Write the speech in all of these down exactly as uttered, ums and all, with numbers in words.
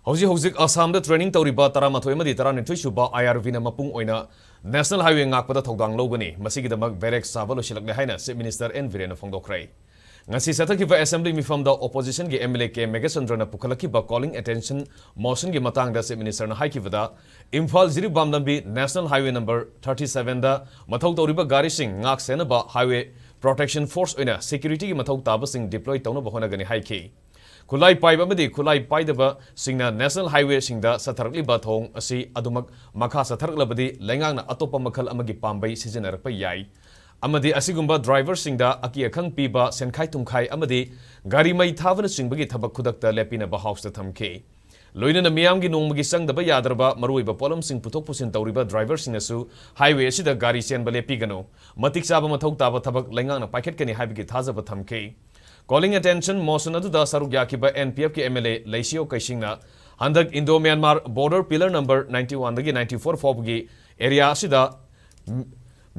ꯍꯧꯖꯤꯛ ꯍꯧꯖꯤꯛ ꯑꯁꯥꯝꯗ training ꯇꯧꯔꯤꯕ ꯇꯔꯥꯃꯥꯊꯣꯏ ꯑꯃꯗꯤ ꯇꯔꯥꯅꯤꯊꯣꯏ ꯁꯨꯕ IRVꯅ ꯃꯄꯨꯡ ꯑꯣꯏꯅ National Highway ꯉꯥꯛꯄꯗ ꯊꯧꯗꯥꯡ ꯂꯧꯒꯅꯤ꯫ ꯃꯁꯤꯒꯤꯗꯃꯛ barracks ꯁꯥꯕ ꯂꯣꯏꯁꯤꯜꯂꯛꯂꯦ ꯍꯥꯏꯅ Chief Minister N ꯕꯤꯔꯦꯟꯅ ꯐꯣꯡꯗꯣꯛꯈ꯭ꯔꯦ꯫ ꯉꯁꯤ ꯆꯠꯊꯈꯤꯕ Assembly ꯃꯤꯐꯝꯗ Oppositionꯒꯤ MLA ꯀꯦ ꯃꯦꯘꯆꯟꯗ꯭ꯔꯅ ꯄꯨꯈꯠꯂꯛꯈꯤꯕ Calling Attention Motionꯒꯤ ꯃꯇꯥꯡꯗ Chief Ministerꯅ ꯍꯥꯏꯈꯤꯕꯗ, ꯏꯝꯐꯥꯜ ꯖꯤꯔꯤꯕꯥꯝ ꯂꯝꯕꯤ National Highway number thirty sevenꯗ ꯃꯊꯧ ꯇꯧꯔꯤꯕ ꯒꯥꯔꯤꯁꯤꯡ ꯉꯥꯛ ꯁꯦꯟꯅꯕ Highway Protection Force ꯑꯣꯏꯅ securityꯒꯤ ꯃꯊꯧ ꯇꯥꯕꯁꯤꯡ deploy ꯇꯧꯅꯕ ꯍꯣꯠꯅꯒꯅꯤ ꯍꯥꯏꯈꯤ꯫ ꯈꯨꯠꯂꯥꯏ ꯄꯥꯏꯕ ꯑꯃꯗꯤ ꯈꯨꯠꯂꯥꯏ ꯄꯥꯏꯗꯕꯁꯤꯡꯅ National Highwayꯁꯤꯡꯗ ꯆꯠꯊꯔꯛꯂꯤꯕ ꯊꯧꯑꯣꯡ ꯑꯁꯤ ꯑꯗꯨꯃꯛ ꯃꯈꯥ ꯆꯠꯊꯔꯛꯂꯕꯗꯤ ꯂꯩꯉꯥꯛꯅ ꯑꯇꯣꯞꯄ ꯃꯈꯜ ꯑꯃꯒꯤ ꯄꯥꯝꯕꯩ ꯁꯤꯖꯤꯟꯅꯔꯛꯄ ꯌꯥꯏ ꯑꯃꯗꯤ ꯑꯁꯤꯒꯨꯝꯕ driverꯁꯤꯡꯗ ꯑꯀꯤ ꯑꯈꯪ ꯄꯤꯕ, ꯁꯦꯟꯈꯥꯏ ꯊꯨꯝꯈꯥꯏ ꯑꯃꯗꯤ ꯒꯥꯔꯤ ꯃꯩ ꯊꯥꯕꯅꯆꯤꯡꯕꯒꯤ ꯊꯕꯛ ꯈꯨꯗꯛꯇ ꯂꯦꯞꯄꯤꯅꯕ Houseꯇ ꯊꯝꯈꯤ꯫ ꯂꯣꯏꯅꯅ ꯃꯤꯌꯥꯝꯒꯤ ꯅꯣꯡꯃꯒꯤ ꯆꯪꯗꯕ ꯌꯥꯗ꯭ꯔꯕ ꯃꯔꯨꯑꯣꯏꯕ ꯄꯣꯠꯂꯝꯁꯤꯡ ꯄꯨꯊꯣꯛ ꯄꯨꯁꯤꯟ ꯇꯧꯔꯤꯕ driverꯁꯤꯡꯅꯁꯨ highway ꯑꯁꯤꯗ ꯒꯥꯔꯤ ꯆꯦꯟꯕ ꯂꯦꯞꯄꯤꯒꯅꯨ꯫ ꯃꯇꯤꯛ ꯆꯥꯕ ꯃꯊꯧ ꯇꯥꯕ ꯊꯕꯛ ꯂꯩꯉꯥꯛꯅ ꯄꯥꯏꯈꯠꯀꯅꯤ ꯍꯥꯏꯕꯒꯤ ꯊꯥꯖꯕ ꯊꯝꯈꯤ꯫ Calling Attention Motion ꯑꯗꯨꯗ ꯁꯔꯨꯛ ꯌꯥꯈꯤꯕ NPFꯀꯤ MLA ꯂꯩꯁꯤꯌꯣ ꯀꯩꯁꯤꯡꯅ ꯍꯟꯗꯛ Indo Myanmar border pillar number ninety oneꯗꯒꯤ ninety four ꯐꯥꯎꯕꯒꯤ area ꯑꯁꯤꯗ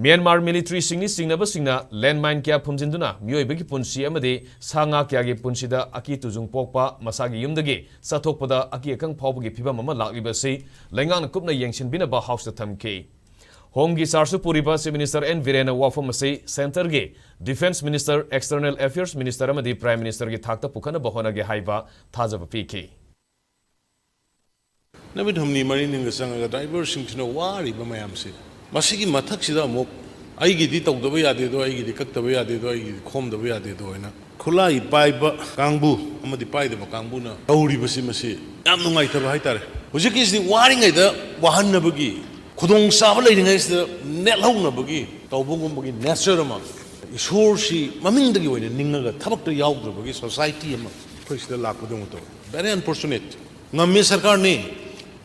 ꯃ꯭ꯌꯥꯟꯃꯥꯔ militaryꯁꯤꯡꯅꯤ ꯆꯤꯡꯅꯕꯁꯤꯡꯅ landmine ꯀꯌꯥ ꯐꯨꯝꯖꯤꯟꯗꯨꯅ ꯃꯤꯑꯣꯏꯕꯒꯤ ꯄꯨꯟꯁꯤ ꯑꯃꯗꯤ ꯁꯥ ꯉꯥ ꯀꯌꯥꯒꯤ ꯄꯨꯟꯁꯤꯗ ꯑꯀꯤ ꯇꯨꯖꯨꯡ ꯄꯣꯛꯄ, ꯃꯁꯥꯒꯤ ꯌꯨꯝꯗꯒꯤ ꯆꯠꯊꯣꯛꯄꯗ ꯑꯀꯤ ꯑꯈꯪ ꯐꯥꯎꯕꯒꯤ ꯐꯤꯚꯝ ꯑꯃ ꯂꯥꯛꯂꯤꯕ ꯑꯁꯤ ꯂꯩꯉꯥꯛꯅ ꯀꯨꯞꯅ ꯌꯦꯡꯁꯤꯟꯕꯤꯅꯕ Houseꯇ ꯊꯝꯈꯤ꯫ Homeꯒꯤ chargeꯁꯨ ꯄꯨꯔꯤꯕ Chief Minister N ꯕꯤꯔꯦꯟꯅ ꯋꯥꯐꯝ ꯑꯁꯤ centreꯒꯤ Defence Minister, External Affairs Minister ꯑꯃꯗꯤ Prime Ministerꯒꯤ ꯊꯥꯛꯇ ꯄꯨꯈꯠꯅꯕ ꯍꯣꯠꯅꯒꯦ ꯍꯥꯏꯕ ꯊꯥꯖꯕ ꯄꯤꯈꯤ꯫ ꯅꯨꯃꯤꯠ ꯍꯨꯝꯅꯤ ꯃꯔꯤꯅꯤꯒ ꯆꯪꯉꯒ driverꯁꯤꯡꯁꯤꯅ ꯋꯥꯔꯤꯕ ꯃꯌꯥꯝꯁꯤ, ꯃꯁꯤꯒꯤ ꯃꯊꯛꯁꯤꯗ ꯑꯃꯨꯛ ꯑꯩꯒꯤꯗꯤ ꯇꯧꯗꯕ ꯌꯥꯗꯦꯗꯣ, ꯑꯩꯒꯤꯗꯤ ꯀꯛꯇꯕ ꯌꯥꯗꯦꯗꯣ, ꯑꯩꯒꯤꯗꯤ ꯈꯣꯝꯗꯕ ꯌꯥꯗꯦꯗꯣ ꯍꯥꯏꯅ ꯈꯨꯠꯂꯥꯏ ꯄꯥꯏꯕ ꯀꯥꯡꯕꯨ ꯑꯃꯗꯤ ꯄꯥꯏꯗꯕ ꯀꯥꯡꯕꯨꯅ ꯇꯧꯔꯤꯕꯁꯤ, ꯃꯁꯤ ꯌꯥꯝ ꯅꯨꯡꯉꯥꯏꯇꯕ ꯍꯥꯏꯇꯥꯔꯦ꯫ ꯍꯧꯖꯤꯛꯀꯤꯁꯤꯗꯤ ꯋꯥꯔꯤꯉꯩꯗ ꯋꯥꯍꯟꯅꯕꯒꯤ ꯈꯨꯗꯣꯡꯆꯥꯕ ꯂꯩꯔꯤꯉꯩꯁꯤꯗ ꯅꯦꯠꯍꯧꯅꯕꯒꯤ ꯇꯧꯕꯒꯨꯝꯕꯒꯤ nature ꯑꯃ, ꯏꯁꯣꯔꯁꯤ ꯃꯃꯤꯡꯗꯒꯤ ꯑꯣꯏꯅ ꯅꯤꯡꯉꯒ ꯊꯕꯛꯇ ꯌꯥꯎꯗ꯭ꯔꯕꯒꯤ society ꯑꯃ ꯑꯩꯈꯣꯏ ꯁꯤꯗ ꯂꯥꯛꯄꯗꯧꯅ ꯇꯧꯋꯤ꯫ Very unfortunate꯫ ꯉꯝꯃꯤ ꯁꯔꯀꯥꯔꯅꯤ,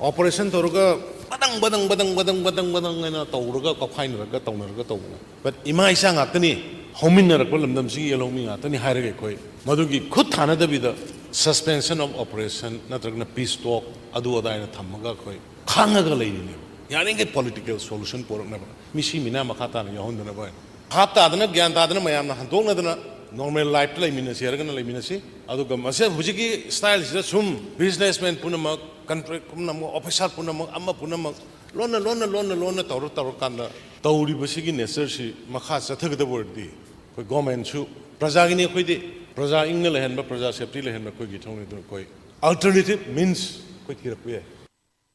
operation ꯇꯧꯔꯒ ꯕꯗꯪ, ꯕꯗꯪ, ꯕꯗꯪ, ꯕꯗꯪ, ꯕꯗꯪ, ꯕꯗꯪ ꯍꯥꯏꯅ ꯇꯧꯔꯒ, ꯀꯥꯎꯈꯥꯏꯅꯔꯒ ꯇꯧꯅꯔꯒ ꯇꯧꯕꯅꯤ꯫ But ꯏꯃꯥ ꯏꯆꯥ ꯉꯥꯛꯇꯅꯤ, ꯍꯧꯃꯤꯟꯅꯔꯛꯄ ꯂꯝꯗꯝꯁꯤꯒꯤ ꯌꯦꯜꯍꯧꯃꯤ ꯉꯥꯛꯇꯅꯤ ꯍꯥꯏꯔꯒ ꯑꯩꯈꯣꯏ ꯃꯗꯨꯒꯤ ꯈꯨꯠ ꯊꯥꯅꯗꯕꯤꯗ suspension of operation ꯅꯠꯇ꯭ꯔꯒꯅ peace talk ꯑꯗꯨ ꯑꯗꯥ ꯍꯥꯏꯅ ꯊꯝꯃꯒ ꯑꯩꯈꯣꯏ ꯈꯥꯡꯉꯒ ꯂꯩꯔꯤꯅꯦꯕ꯫ ꯌꯥꯔꯤꯈꯩ political solution ꯄꯨꯔꯛꯅꯕ, ꯃꯤꯁꯤ ꯃꯤꯅꯥ ꯃꯈꯥ ꯇꯥꯅ ꯌꯥꯎꯍꯟꯗꯅꯕ ꯍꯥꯏꯅ꯫ ꯚꯥꯞ ꯇꯥꯗꯅ, ꯒ꯭ꯌꯥꯟ ꯇꯥꯗꯅ ꯃꯌꯥꯝꯅ ꯍꯟꯗꯣꯛꯅꯗꯅ ꯅꯣꯔꯃꯦꯜ ꯂꯥꯏꯐꯇ ꯂꯩꯃꯤꯟꯅꯁꯤ ꯍꯥꯏꯔꯒꯅ ꯂꯩꯃꯤꯟꯅꯁꯤ꯫ ꯑꯗꯨꯒ ꯃꯁꯤ ꯍꯧꯖꯤꯛꯀꯤ ꯁ꯭ꯇꯥꯏꯜꯁꯤꯗ ꯁꯨꯝ ꯕꯤꯖꯤꯅꯦꯁꯃꯦꯟ ꯄꯨꯝꯅꯃꯛ, ꯀꯟꯇ꯭ꯔꯦꯛ ꯄꯨꯝꯅꯃꯛ, ꯑꯣꯐꯤꯁꯥꯔ ꯄꯨꯝꯅꯃꯛ, ꯑꯃ ꯄꯨꯝꯅꯃꯛ ꯂꯣꯟꯅ ꯂꯣꯟꯅ ꯂꯣꯟꯅ ꯂꯣꯟꯅ ꯇꯧꯔ ꯇꯧꯔꯀꯥꯟꯗ ꯇꯧꯔꯤꯕꯁꯤꯒꯤ ꯅꯦꯆꯔꯁꯤ ꯃꯈꯥ ꯆꯠꯊꯒꯗꯕ ꯑꯣꯏꯔꯗꯤ ꯑꯩꯈꯣꯏ ꯒꯣꯔꯃꯦꯟꯁꯨ ꯄ꯭ꯔꯖꯥꯒꯤꯅꯤ꯫ ꯑꯩꯈꯣꯏꯗꯤ ꯄ꯭ꯔꯖꯥ ꯏꯪꯅ ꯂꯩꯍꯟꯕ, ꯄ꯭ꯔꯖꯥ ꯁꯦꯞꯇꯤ ꯂꯩꯍꯟꯕ ꯑꯩꯈꯣꯏꯒꯤ ꯏꯊꯧꯅꯤ꯫ ꯑꯗꯨꯅ ꯑꯩꯈꯣꯏ ꯑꯜꯇꯔꯅꯦꯇꯤꯞ ꯃꯤꯟꯁ ꯑꯩꯈꯣꯏ ꯊꯤꯔꯛꯄ ꯌꯥꯏ꯫